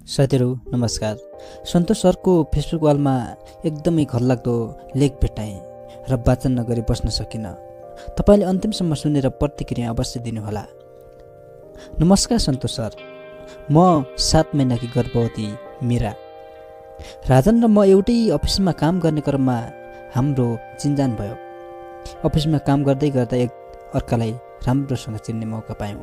साथीहरू नमस्कार। सन्तोष सरको फेसबुक वालमा एकदमै घरलाग्दो लेख भेटाएँ र वाचन नगरी बस्न सकिनँ। तपाईँले अन्तिमसम्म सुनेर प्रतिक्रिया अवश्य दिनुहोला। नमस्कार सन्तोष सर, म 7 महिनाकी गर्भवती मीरा। राजन र म एउटै अफिसमा काम गर्ने क्रममा हाम्रो चिन्जान भयो। अफिसमा काम गर्दै गर्दा एक अर्कालाई राम्रोसँग चिन्ने मौका पायौँ।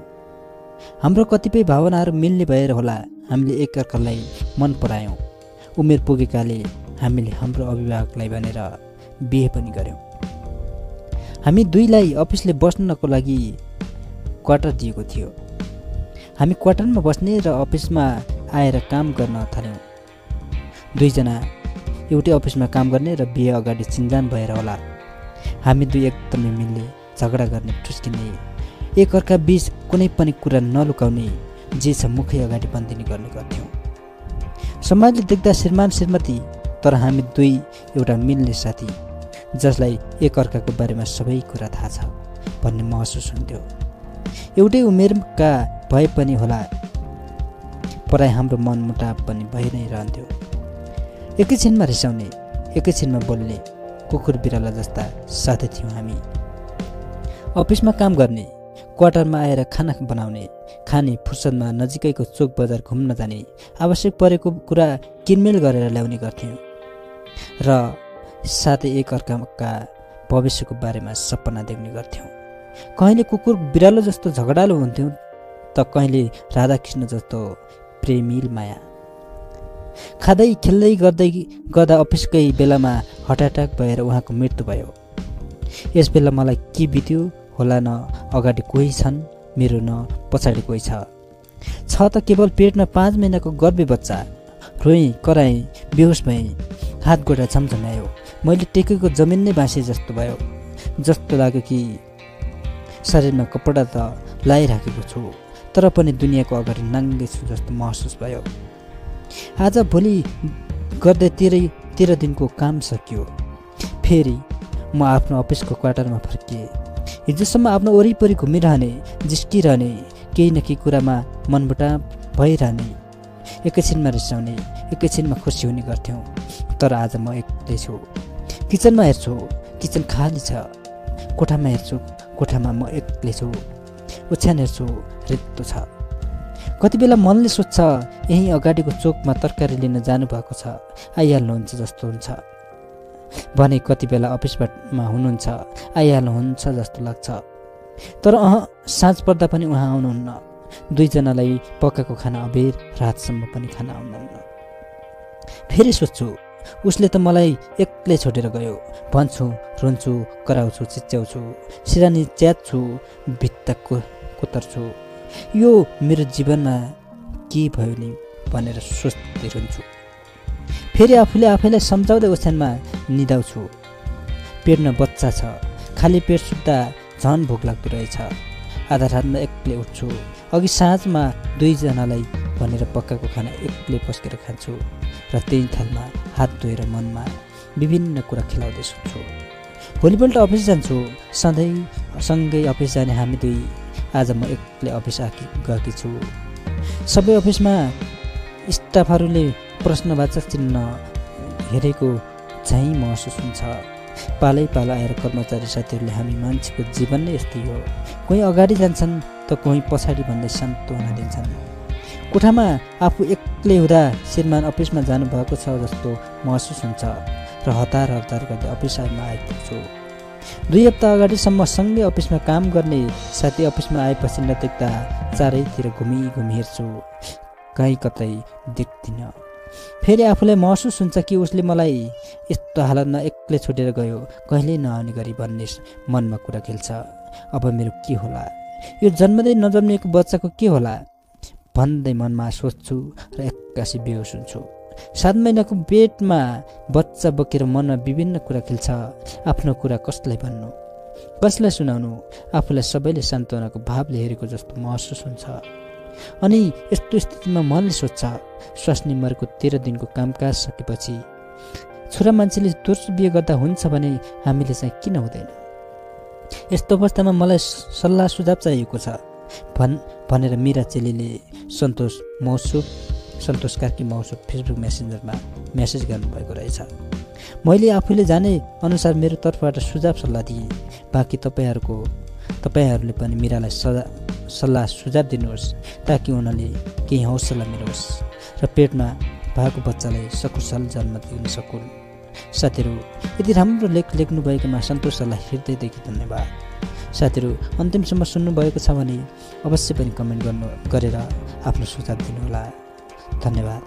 हाम्रो कतिपय भावनाहरू मिल्ने भएर होला हामीले एक अर्कालाई मन परायौँ। उमेर पुगेकाले हामीले हाम्रो अभिभावकलाई भनेर बिहे पनि गऱ्यौँ। हामी दुईलाई अफिसले बस्नको लागि क्वार्टर दिएको थियो। हामी क्वार्टरमा बस्ने र अफिसमा आएर काम गर्न थाल्यौँ। दुईजना एउटै अफिसमा काम गर्ने र बिहे अगाडि चिन्जान भएर होला हामी दुई एकदमै मिल्ने, झगडा गर्ने, ठुस्किने, एक अर्का बीच कुनै पनि कुरा नलुकाउने, जे छ मुखै अगाडि बन्दिने गर्ने गर्थ्यौँ। समाजले देख्दा श्रीमान श्रीमती, तर हामी दुई एउटा मिल्ने साथी जसलाई एक अर्काको बारेमा सबै कुरा थाहा छ भन्ने महसुस हुन्थ्यो। एउटै उमेरका भए पनि होला पराई हाम्रो मनमुटाव पनि भइ नै रहन्थ्यो। एकैछिनमा रिसाउने, एकैछिनमा बोल्ने, कुकुर बिराला जस्ता साथी थियौँ हामी। अफिसमा काम गर्ने, क्वार्टरमा आएर खाना बनाउने, खाने, फुर्सदमा नजिकैको चोक बजार घुम्न जाने, आवश्यक परेको कुरा किनमेल गरेर ल्याउने गर्थ्यौँ र साथै एक अर्काका भविष्यको बारेमा सपना देख्ने गर्थ्यौँ। कहिले कुकुर बिरालो जस्तो झगडालो हुन्थ्यौँ त कहिले राधाकृष्ण जस्तो प्रेमिल माया। खाँदै खेल्दै गर्दा अफिसकै बेलामा हटाटक भएर उहाँको मृत्यु भयो। यस बेला मलाई के बित्यो होला, न अगाडि कोही छन् मेरो, न पछाडि कोही छ त केवल पेटमा 5 महिनाको गर्भे बच्चा। रोएँ, कराएँ, बेहोस भएँ, हात गोडा झमझम्यायो। मैले टेकेको जमिन नै भाँसे जस्तो भयो। जस्तो लाग्यो कि शरीरमा कपडा त लगाइराखेको छु तर पनि दुनियाँको अगाडि नाङ्गे छु जस्तो महसुस भयो। आज भोलि गर्दै 13 दिनको काम सकियो। फेरि म आफ्नो अफिसको क्वार्टरमा फर्किएँ। हिजोसम्म आफ्नो वरिपरि घुमिरहने, जिस्किरहने, केही न केही कुरामा मनमुटाव भइरहने, एकैछिनमा रिसाउने, एकैछिनमा खुसी हुने गर्थ्यौँ। तर आज म एक्लै छु। किचनमा हेर्छु, किचन खाली छ। कोठामा हेर्छु, कोठामा म एक्लै छु। ओछ्यान हेर्छु, रित्तो छ। कति बेला मनले सोध्छ यहीँ अगाडिको चोकमा तरकारी लिन जानुभएको छ, आइहाल्नुहुन्छ जस्तो हुन्छ भने कति बेला अफिसमा हुनुहुन्छ, आइहाल्नुहुन्छ जस्तो लाग्छ। तर साँझ पर्दा पनि उहाँ आउनुहुन्न। दुईजनालाई पकाएको खाना अबेर रातसम्म पनि खाना आउनुहुन्न। फेरि सोध्छु उसले त मलाई एक्लै छोडेर गयो भन्छु, रुन्छु, कराउँछु, चिच्याउँछु, सिरानी च्यात्छु, भित्ता कोतर्छु। यो मेरो जीवनमा के भयो नि भनेर सोच्दै रुन्छु। फेरि आफूले आफैलाई सम्झाउँदै ओछ्यानमा निदाउँछु। पेटमा बच्चा छ। खाली पेट सुत्दा झन् भोक लाग्दो रहेछ। आधा रातमा एक्लै उठ्छु। अघि साँझमा दुईजनालाई भनेर पकाएको खाना एक्लै पस्केर खान्छु र त्यही थालमा हात धोएर मनमा विभिन्न कुरा खेलाउँदै सुत्छु। भोलिपल्ट अफिस जान्छु। सधैँ सँगै अफिस जाने हामी दुई। आज म एक्लै अफिस गएकी छु। सबै अफिसमा स्टाफहरूले प्रश्नवाचक चिन्ह हेरेको चाहिँ महसुस हुन्छ। पालै पालो आएर कर्मचारी साथीहरूले हामी मान्छेको जीवन नै यस्तै हो, कोही अगाडि जान्छन् त कोही पछाडि भन्दै सान्त्वना दिन्छन्। कोठामा आफू एक्लै हुँदा श्रीमान अफिसमा जानुभएको छ जस्तो महसुस हुन्छ र हतार गर्दै अफिसमा आइपुग्छु। 2 हप्ता अगाडिसम्म सँगै अफिसमा काम गर्ने साथी अफिसमा आएपछि नदेख्दा चारैतिर घुमी हेर्छु, कहीँ कतै देख्दिनँ। फेरि आफूलाई महसुस हुन्छ कि उसले मलाई यस्तो हालतमा एक्लै छोडेर गयो, कहिल्यै नआउने गरी भन्ने मनमा कुरा खेल्छ। अब मेरो के होला, यो जन्मदै नजन्मिएको बच्चाको के होला भन्दै मनमा सोच्छु र एक्कासी बेहोस हुन्छु। 7 महिनाको पेटमा बच्चा बोकेर मनमा विभिन्न कुरा खेल्छ। आफ्नो कुरा कसलाई भन्नु, कसलाई सुनाउनु, आफूलाई सबैले सान्त्वनाको भावले हेरेको जस्तो महसुस हुन्छ। अनि यस्तो स्थितिमा मनले सोध्छ स्वास्नी मरेको 13 दिनको कामकाज सकेपछि छोरा मान्छेले दोस्रो बिहे गर्दा हुन्छ भने हामीले चाहिँ किन हुँदैन। यस्तो अवस्थामा मलाई सल्लाह सुझाव चाहिएको छ भनेर मीरा चेलीले सन्तोष मौसुक सन्तोष कार्की मौसुद फेसबुक मेसेन्जरमा मेसेज गर्नुभएको रहेछ। मैले आफूले जाने अनुसार मेरो तर्फबाट सुझाव सल्लाह दिएँ। बाँकी तपाईँहरूले पनि मीरालाई सल्लाह सुझाव दिनुहोस् ताकि उनीहरूले केही हौसला मिलोस् र पेटमा भएको बच्चालाई सकुशल जन्म दिन सकुन्। साथीहरू, यदि राम्रो लेख लेख्नुभएकोमा सन्तोष सरलाई हृदयदेखि धन्यवाद। साथीहरू, अन्तिमसम्म सुन्नुभएको छ भने अवश्य पनि कमेन्ट गरेर आफ्नो सुझाव दिनुहोला। धन्यवाद।